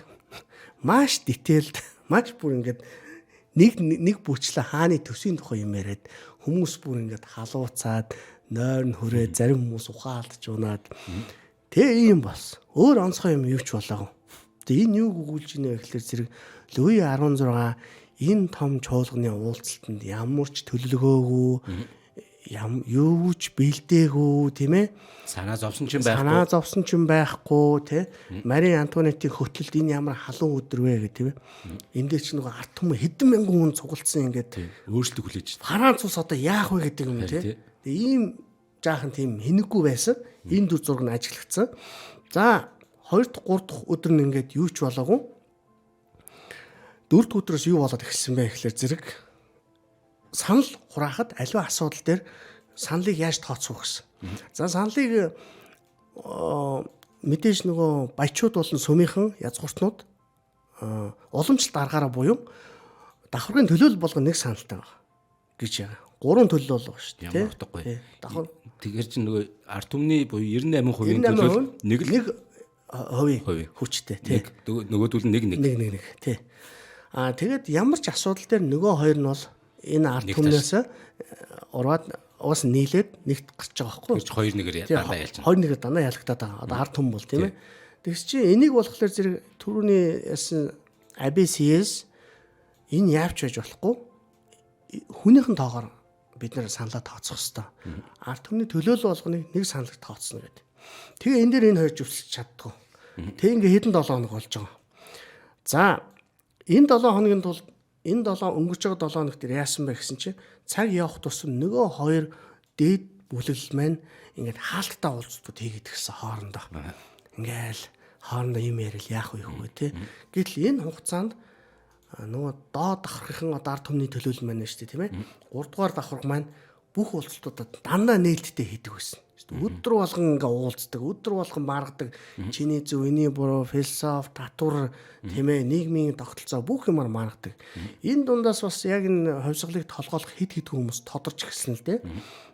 маш детейлд маш бүр ингээд нэг бүрчлээ хааны төсвийн тухай юм яриад хүмүүс бүр ингээд халууцаад нойрн хүрээд зарим хүмүүс ухаалдж унаад тэгээ ийм болсон. Өөр онцгой юм юу ч болоогүй. Тэгээ энэ юуг өгүүлж ийнэ гэхэлэр зэрэг Луи 16 энэ том чуулганы уулзалтанд ямар ч төлөвлөгөөгүй юу ч бэлдээгүй тийм ээ. Санаа зовсон ч юм байхгүй. Санаа зовсон ч юм байхгүй тий. Мари Антуанетийн хөтлөлд энэ ямар халуун өдөр вэ гэх тийм ээ. Энд дээр чи нөгөө ард түмэн хэдэн мянган хүн цугалцсан ингээд өөрчлөлт хүлээж. Франц улс одоо яах вэ гэдэг юм тий. Тэгээ ийм жаахан тийм хинэггүй байсан. Энэ дүр зураг нь ажиглагдсан. За 2 дахь 3 дахь өдөр нь ингээд юу ч болоогүй. 4 дахь өдрөөс юу болоод эхэлсэн бэ гэхлээр зэрэг санал хураахад аливаа асуудал дээр саналыг яаж тооцох вэ гэсэн. За саналыг мэдээж нөгөө баячууд болон сүмийнхэн язгууртнууд уламжлалт аргаараа буюу давхаргын төлөөлөл болгон нэг саналтай байгаа гэж байгаа. 3 төлөөлөл байгаа шүү дээ. Ямар утгагүй. Давхар тэгэхээр чинь нөгөө ард түмний буюу 98% төлөөлөл нэг л хувийн хүчтэй тий. Нөгөөдөл нь 1 1. 1 1 1 тий. Аа тэгээд ямар ч асуудал дээр нөгөө хоёр нь бол энэ ард түмнээс ураад уус нийлээд нэгт гарч байгаа байхгүй юу? 2-1-ээр дандаа ялж байна. 2-1-ээр дандаа ялагдаад байгаа. Одоо ард түмэн бол тийм ээ. Тэгс чи энийг болохоор зэрэг түрүүний ясан ABCS энэ яавч байж болохгүй. Хүнийхэн тоогоор бид нэр саналаа тооцох хэвээр. Ард түмний төлөөлөл болгоныг нэг саналыг тооцно гэдэг. Тэгээ энэ дээр энэ хоёр зөвсөлж чаддгүй. Тэг ингээ хэдэн 7 хоног болж байгаа. За энэ 7 хоногийн тулд энэ 7 өнгөрч байгаа 7 хоног дээр яасан бэ гэсэн чинь цаг явах тусам нөгөө хоёр дээд бүлэглэл маань ингээд хаалттай уулзтууд хийгээд гисэн хоорондоо. Ингээл хоорондоо юм яриад яах вэ хөө те. Гэтэл энэ хугацаанд нөгөө доод давхархын одоо ард түмний төлөөлөл маань шүү дээ тийм ээ. 3 дугаар давхарга маань бүх уулзалтуудад дандаа нээлттэй хийдэг байсан. Өдөр болгон ингээ уулздаг, өдөр болгон маргадаг. Чиний зөв, энийн буруу, философи, татвар, тийм ээ, нийгмийн тогтолцоо бүх юмар маргадаг. Энэ дундаас бас яг энэ хувьсгалыг толгойлох хэд хэдэн хүмүүс тодорч эхэлсэн л дээ.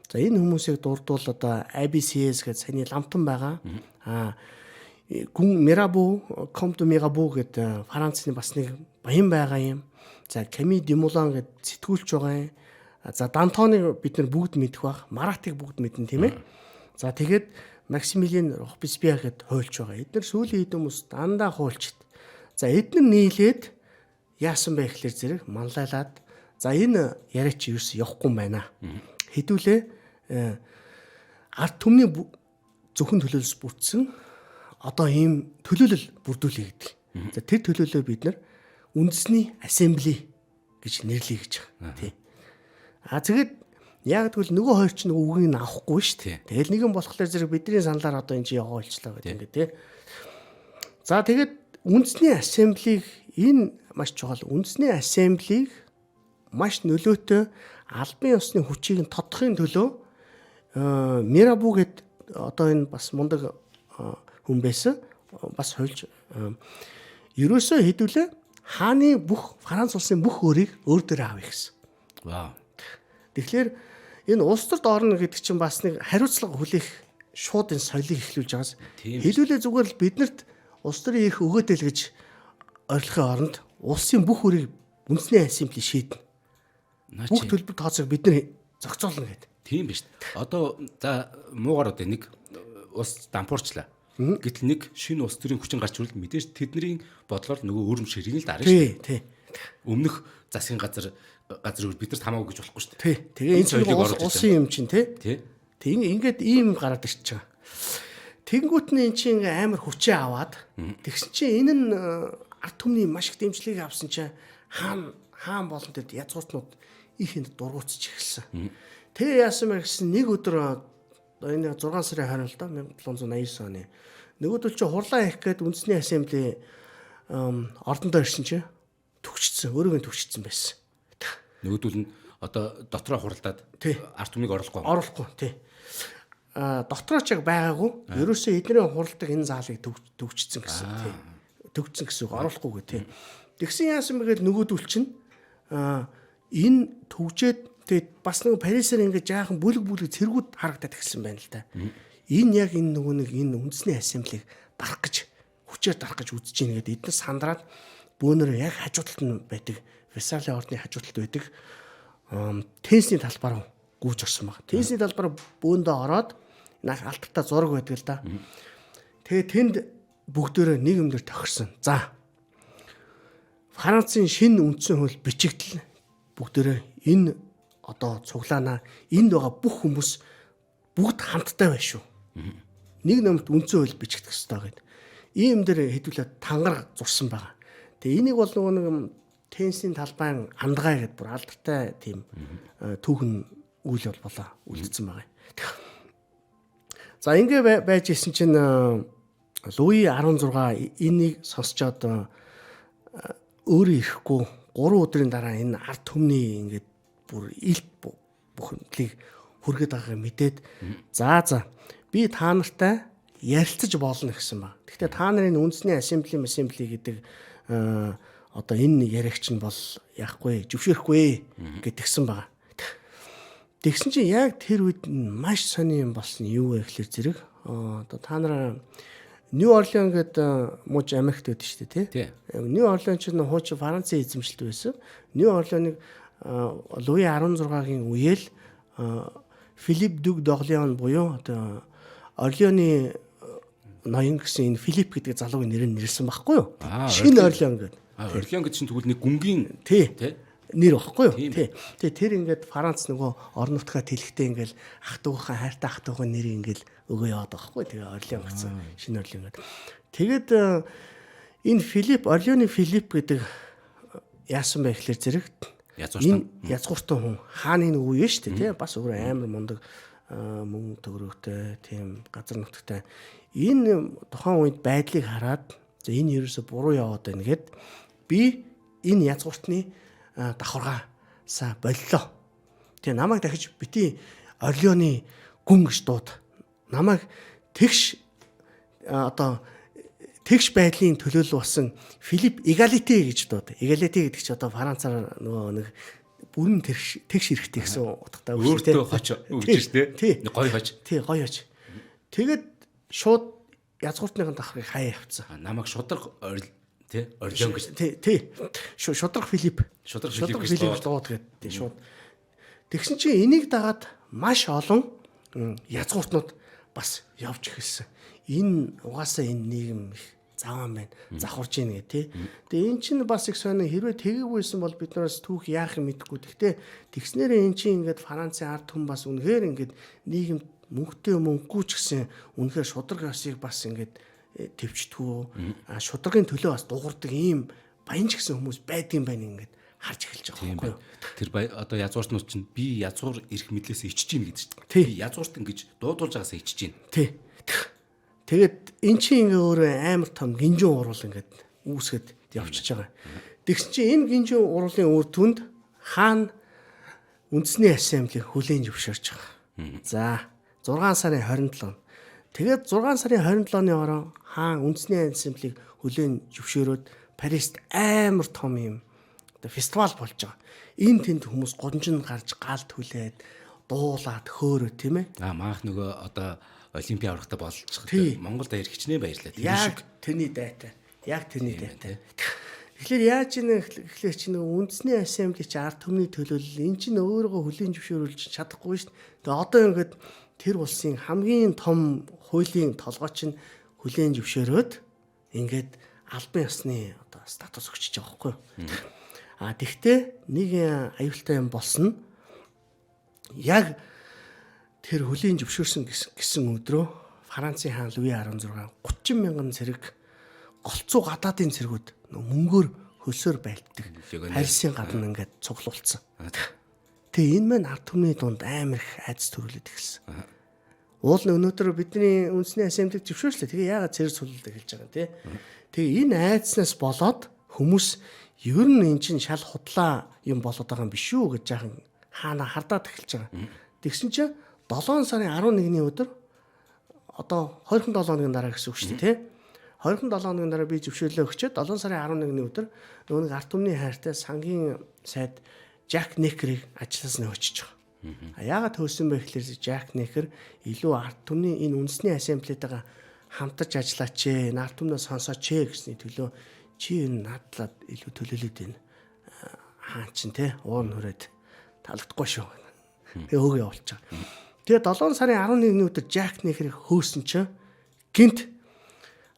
За энэ хүмүүсийг дурдвал одоо ABCS гэж саяны ламтан байгаа. Аа гүн Мирабу, Комт Мирабу гэдэг Францны бас нэг баян байгаа юм. За Ками Демулан гэдэг сэтгүүлч байгаа юм. За Дантоныг бид нар бүгд мэдэх бах, Маратыг бүгд мэднэ тийм ээ. За тэгээд Максимилиан Робеспьер гэд хуульч байгаа. Эдгээр сүүлийн хэд хүмүүс дандаа хуульчд. За эдгээр нийлээд Яасан бэ гэхлээр зэрэг манлайлаад за энэ яриа чи ерөөс явахгүй юм байна. Хэдүүлээ ард түмний зөвхөн төлөөлөлс бүрдсэн одоо ийм төлөөлөл бүрдүүлэе гэдэг. За тэр төлөөллөө бид нар үндэсний ассембли гэж нэрлэе гэж байгаа. Тий. А тэгээд яг тэгвэл нөгөө хоёр чинь нөгөө үгийг нь авахгүй шүү дээ. Тэгэл нэгэн болохоор зэрэг бидний саналаар одоо энэ чи яваа болчлаа гэдэг ингээд тий. За тэгээд үндэсний ассемблийг энэ маш чухал үндэсний ассемблийг маш нөлөөтэй албан ёсны хүчийг нь тодохын төлөө Мирабу гэд одоо энэ бас мундаг хүн байсан. Бас хуульч ерөөсөө хэдүүлээ хааны бүх Франц улсын бүх өөрийг өөр дээрээ авъя гэсэн. Вау. Тэгэхээр энэ улс төрд орно гэдэг чинь бас нэг хариуцлага хүлээх шууд энэ соёлыг эхлүүлж байгаас хэлүүлээ зүгээр л биднэрт улс төрийн эрх өгөөд л гэж орилохын оронд улсын бүх үрийг үндэсний ассембли шийднэ. Бүх төлбөр тооцоог бид нар зохицуулна гэдэг. Тийм биш. Одоо за муугар одоо нэг улс дампуурчлаа. Гэтэл нэг шинэ улс төрийн хүчин гарч ирвэл мэдээж тэдний бодлоор нөгөө өрөм ширийг л дарна шүү дээ. Тий. Өмнөх засгийн газар бидэрт хамаагүй гэж болохгүй шүү дээ. Тий. Тэгээ энэ соёлыг оруулж улсын юм чинь тий. Тий. Тэг ингээд ийм гараад ирчихэж байгаа. Тэнгүүт нь эн чинь ингээ амар хүчээ аваад тэгсэн чинь энэ нь ард түмний маш их дэмжлэгийг авсан чинь хаан болон тэд язгууртнууд их энд дургуутсаж эхэлсэн. Тэгээ яасан бэ гэсэн нэг өдөр энэ 6 сарын 20 л доо 1789 оны нөгөөдөл чи хурлаа хийх гээд үндэсний ассембли ордондоо ирсэн чинь төгсчихсэн, өөрөг нь төгсчихсэн байсан. Нөгөөдөл нь одоо дотроо хуралдаад ард түмнийг оруулахгүй. Оруулахгүй тий. Дотроо ч яг байгаагүй. Ерөөсөө эдний хуралдаг энэ заалыг төгсчихсэн гэсэн тий. Төгссөн гэсэн үг оруулахгүйгээ тий. Тэгсэн яасан бэ гээд нөгөөдөл чинь энэ төгжээд тэгээд бас нэг Парисээр ингээд жаахан бүлэг бүлэг цэргүүд харагдаад эхэлсэн байна л да. Энэ яг энэ нөгөө нэг энэ үндэсний ассемблийг дарах гэж хүчээр дарах гэж үзэж ийн гэдэг эднес сандраад бөөнөр яг хажуу талд нь байдаг Версалийн ордны хажуу талд байдаг теннисний талбар руу гүйж орсон баг. Теннисний талбар бөөндөө ороод нах алтартай зураг байдаг л да. Тэгээ тэнд бүгдөөрөө нэг юм дээр тохирсон. За. Францын шинэ үндсэн хууль бичигдэл бүгдөөрөө энэ одоо цуглаанаа энд байгаа бүх хүмүүс бүгд хамттай байх шүү. Нэг номт үндсэн хууль бичигдэх ёстой гэдэг. Ийм дээр хэдүүлээ тангараг зурсан байгаа. Тэгээ энийг бол нөгөө нэг теннисийн талбайн андгай гэдээ бүр алдартай тийм түүхэн үйл явдал болоо үлдсэн байгаа. За ингээ байж исэн чинь Луи 16 энийг сонсчоод өөрөө ирэхгүй 3 өдрийн дараа энэ ард түмний ингээд бүр илт бүхэмдлийг хүргээд байгааг мэдээд за би та нартай ярилцаж болно гэсэн ба. Гэхдээ та нарын үндэсний ассембли гэдэг одоо энэ яриагч нь бол яахгүй зөвшөөрөхгүй гэдгсэн байгаа. Тэгсэн чинь яг тэр үед маш сони юм болсон юу вэ гэхлээр зэрэг одоо та нар Нью Орлеон гэдэг мууч Америкт байдаг шүү дээ тий. Нью Орлеон чинь хуучин Францын эзэмшилт байсан. Нью Орлеоныг Луи 16-гийн үеэл Филипп Дүг d'Орлеон буюу одоо Орлеоны ноён гэсэн энэ Филипп гэдэг залуугийн нэрээр нэрлсэн байхгүй юу? Шинэ Орлеон гэдэг. Орлеон гэдэг чинь тэгвэл нэг гүнгийн тий нэр багхгүй юу? Тий. Тэгээ тэр ингээд Франц нөгөө орон нутгаа тэлэхдээ ингээл ах дүүхээ хайртай ах дүүхээ нэрийг ингээл өгөө яваад байгаа байхгүй. Тэгээ Орлеон гэсэн шинэ Орлеон гэдэг. Тэгээд энэ Филипп Орлеоны Филипп гэдэг яасан бэ гэхлээр зэрэг энэ язгууртан хүн хааны нэг үе шүү дээ тий. Бас өөр амар мундаг мөнгө төгрөгтэй тийм газар нутагтай энэ тухайн үед байдлыг хараад за энэ ерөөсө буруу яваад байна гэд би энэ язгууртны давхаргаасаа боллоо. Тэгээ намайг дахиж бити Орлеоны гүн гэж дууд. Намайг тэгш одоо тэгш байдлын төлөөлөл болсон Филипп Эгалите гэж дууд. Эгалите гэдэг чинь одоо Францаар нөгөө нэг бүрэн тэгш эрэхтэй гэсэн утгатай үг шүү дээ. Өөртөө хоч өгч шүү дээ. Гой хоч. Тий, гой хоч. Тэгээд шууд язгууртныхын давхаргыг хаяа явцсан. Намайг шударга тий Орлеон гэж. Тий, тий. Шударга Филипп. Шударга Филипп гэж дууд гэдэг шууд. Тэгсэн чинь энийг дагаад маш олон язгууртнууд бас явж эхэлсэн. Энэ угаасаа энэ нийгэм их Заваан байна. Завхарж ийн гэх тий. Тэгээ эн чинь бас их сонио хэрвээ тэгэгүйсэн бол бид нараас түүх яах юм мэдэхгүй. Гэхдээ тэгснээрээ эн чинь ингээд Францын ард түмэн бас үнэхээр ингээд нийгэм мөнгөтэй мөнгөгүй ч гэсэн үнэхээр шударга ёсыг бас ингээд төвчдгүү. Шударгын төлөө бас дуурдаг ийм баян ч гэсэн хүмүүс байдгийн байна ингээд харж эхэлж байгаа байхгүй юу. Тэр одоо язгууртнууд чинь би язгуур эрх мэдлээс ичж гин гэдэг чинь. Би язгуурт ингэж дуудуулж байгаасаа ичж гин. Тий. Тэгээд эн чинь ингээ өөрөө амар том гинжин уруул ингээд үүсгэд явчихж байгаа. Тэгсэн чинь энэ гинжин уруулын үр дүнд хаан үндэсний ассамблийг хүлээн зөвшөөрч байгаа. За 6 сарын 27. Тэгээд 6 сарын 27-ны орон хаан үндэсний ассамблийг хүлээн зөвшөөрөөд Парист амар том юм одоо фестивал болж байгаа. Энэ тэнд хүмүүс гудамжинд гарч гал түлээд дуулаад хөөрөө тийм ээ. Аа маах нөгөө одоо олимпийн аврагтай болчих. Монголд аяр хичнээн баярлаа. Тэр шиг тэрний дайтай. Яг тэрний дайтай. Тэгэхээр яаж ийн гэхлээр чи нөгөө үндэсний ассамбли чи ард түмний төлөөлөл эн чинь өөрийгөө хүлээн зөвшөөрүүлж чадахгүй шүү дээ. Тэгээ одоо ингээд тэр улсын хамгийн том хуулийн толгой чинь хүлээн зөвшөөрөөд ингээд албан ёсны одоо статус өгчөж байгаа байхгүй юу. А тэгтээ нэг аюултай юм болсон нь яг тэр хүлээн зөвшөөрсөн гэсэн өдрөө Францын хаан Луи 16 30 мянган цэрэг голцоо гадаадын цэргүүд мөнгөөр хөлсөөр байлддаг. Парисын гадна ингээд цуглуулсан. Тэгээ энэ маань ард түмний дунд амар их айдас төрүүлээд эхэлсэн. Уул нь өнөөдөр бидний үндэсний ассамблийг зөвшөөрчлээ. Тэгээ яагаад цэрэг цуглуулдаг хэлж байгаа юм те. Тэгээ энэ айдснаас болоод хүмүүс ер нь эн чинь шал худлаа юм болоод байгаа юм биш үү гэж жаахан хаана хардаад эхэлж байгаа. Тэгсэн чинь 7 сарын 11-ний өдөр одоо 27 хоногийн дараа гэсэн үг шүү дээ тий. 27 хоногийн дараа би зөвшөөрлөө өгчөөд 7 сарын 11-ний өдөр нөгөө нэг ард түмний хайртай сангийн сайд Жак Некерийг ажлаас нь өчөж байгаа. А яагаад хөөсөн бэ гэхээр Жак Некер илүү ард түмний энэ үндэсний ассамблетэйгээ хамтарч ажиллаач ээ, энэ ард түмнээ сонсооч ээ гэсний төлөө чи энэ наадлаад илүү төлөөлөд байна. Хаан чин те уур нь хүрээд таалагдахгүй шүү. Тэгээ хөөгөө явуулчих. Тэгээ 7 сарын 11-ний өдөр Жак Некерийг хөөсөн чинь гинт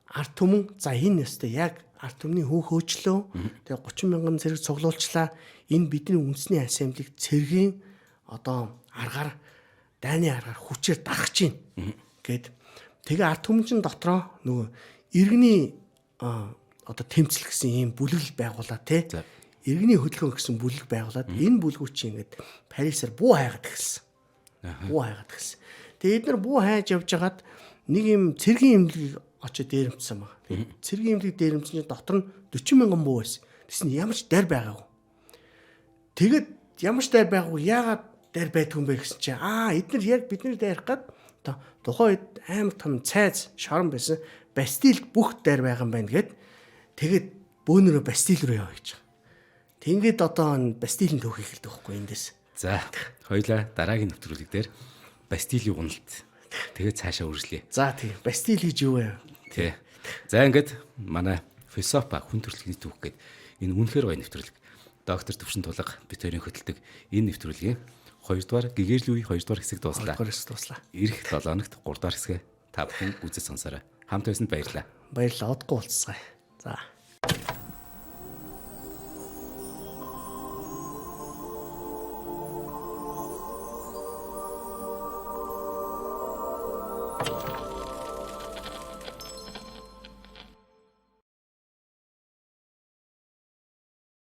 ард түмэн за энэ ёстой яг ард түмний хүү хөөчлөө. Тэгээ 30 мянган цэрэг цуглуулчлаа. Энэ бидний үндэсний ассамблийг цэргийн одоо аргаар дайны аргаар хүчээр дарах чинь гэд. Тэгээ ард түмэн чинь дотроо нөгөө иргэний одоо тэмцэл гэсэн ийм бүлэглэл байгуулаа те. Иргэний хөдөлгөөн гэсэн бүлэг байгуулад энэ бүлгүүд чинь ингээд Парисаар буу хайгаад эхэлсэн. Буу хайгаад эхэлсэн. Тэгээ эдгээр буу хайж явж хагаад нэг юм цэргийн эмнэлгийг очиж дээрэмдсэн баг. Цэргийн эмнэлгийг дээрэмдсэн чинь дотор нь 40 мянган буу байсан. Тэгсэн ямар ч дайр байгаагүй. Тэгээд ямар ч дайр байгаагүй яагаад дайр байдгүй юм бэ гэсэн чинь эдгээр яг бидний дайрах гад тухайн үед амар том цайз шорон байсан. Бастилд бүх дайр байгаа юм байна гэд. Тэгээд бөөнөрөө Бастил руу яваа гэж. Тэнгээд одоо Бастилийн түүх эхэлдэг байхгүй эндээс. За, хоёлаа дараагийн нэвтрүүлэг дээр Бастилийн уналт. Тэгээд цаашаа үргэлжлэе. За тийм, Бастил гэж юу вэ? Тий. За ингээд манай философи хүн төрөлхтний түүх гээд энэ үнэхээр гоё нэвтрүүлэг. Доктор Төвшин Тулга бит хоёрын хөтэлдэг энэ нэвтрүүлгийн 2 дугаар гэгэрлийн үе 2 дугаар хэсэг дууслаа. 2 дугаар хэсэг дууслаа. Ирэх 7 хоногт 3 дугаар хэсгээ та бүхэн үзэж сонсоорой. Хамт байсанд баярлалаа. Баярлалаа. Удахгүй уулзцгаая. За. You